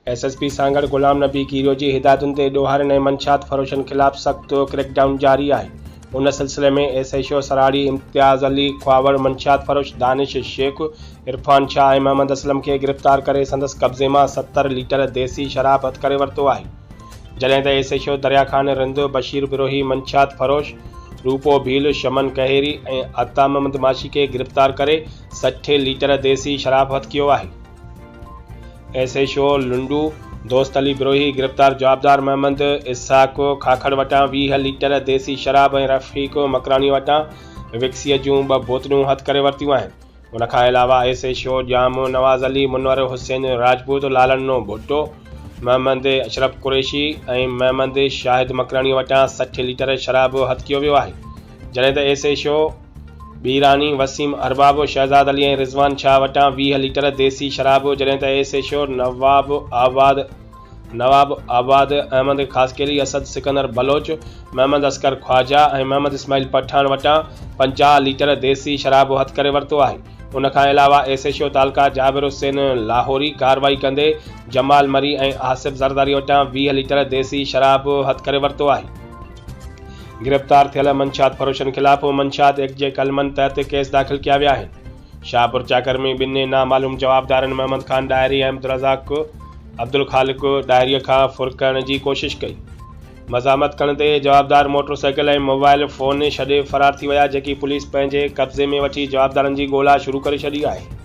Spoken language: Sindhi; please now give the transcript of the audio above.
S S P Sanghar Ghulam Nabi Kerio جي هدايتن تي ڏوهارين ۽ منشيات فروشن خلاف سخت ڪريڪ ڊائون جاري آهي. ان سلسلي ۾ S H O Sarhari Imtiaz Ali Khahawar منشيات فروش دانش شيخ، عرفان شاهه ۽ محمد اسلم کي گرفتار ڪري سندس قبضي مان 70 ليٽر ديسي شراب هٿ ڪري ورتو آهي. جڏهن ته S H O Darya Khan Rind Bashir Brohi منشيات فروش روپو ڀيل، شمن ڪهيري ۽ عطا محمد ماشي کي گرفتار ڪري 60 ليٽر ديسي شراب هٿ ڪيو آهي. ايس ايڇ او لنڊو دوست علي بروهي گرفتار جوابدار محمد اسحاق کاکڙ وٽان 20 ليٽر ديسي شراب ۽ رفيق مڪراني وٽان وڪسيء جون ٻه بوتلون هٿ ڪري ورتيون آهن. ان کان علاوه S H O Jam Nawaz Ali, Munawar Hussain Rajput, Lalano Bhutto, Muhammad Ashraf Qureshi ۽ Muhammad Shahid Makrani وٽان 60 ليٽر شراب هٿ ڪيو ويو آهي. جڏهن ته S H O Birani, Waseem Arbab, Shahzad Ali ۽ Rizwan Shah وٽان 20 ليٽر ديسي شراب، جڏهن ته S H O Nawab Abad Nawab Abad Ahmed Khaskheli, Asad Sikandar Baloch, Muhammad Asghar Khawaja ۽ Muhammad Ismail Pathan وٽان 50 ليٽر ديسي شراب هٿ ڪري ورتو آهي. ان کان علاوه ايس ايڇ او تعلقه جابر حسين لاهوري ڪارروائي ڪندي جمال مري ۽ آصف زرداري وٽان 20 ليٽر ديسي شراب هٿ ڪري ورتو آهي. گرفتار ٿيل منشيات فروشن خلاف منشيات ايڪٽ جي قلمن تحت ڪيس داخل ڪيا ويا آهن. شاهپور چاڪر ۾ ٻن نامعلوم جوابدارن محمد خان ڏاهري ۽ عبدالرزاق عبدالخالق ڏاهري کان ڦر ڪرڻ جي ڪوشش ڪئي. مزاحمت ڪرڻ تي جوابدار موٽر سائيڪل ۽ موبائل فون ڇڏي فرار ٿي ويا جيڪي پوليس پنهنجي قبضي ۾ وٺي جوابدارن جي ڳولا شروع ڪري ڇڏي آهي.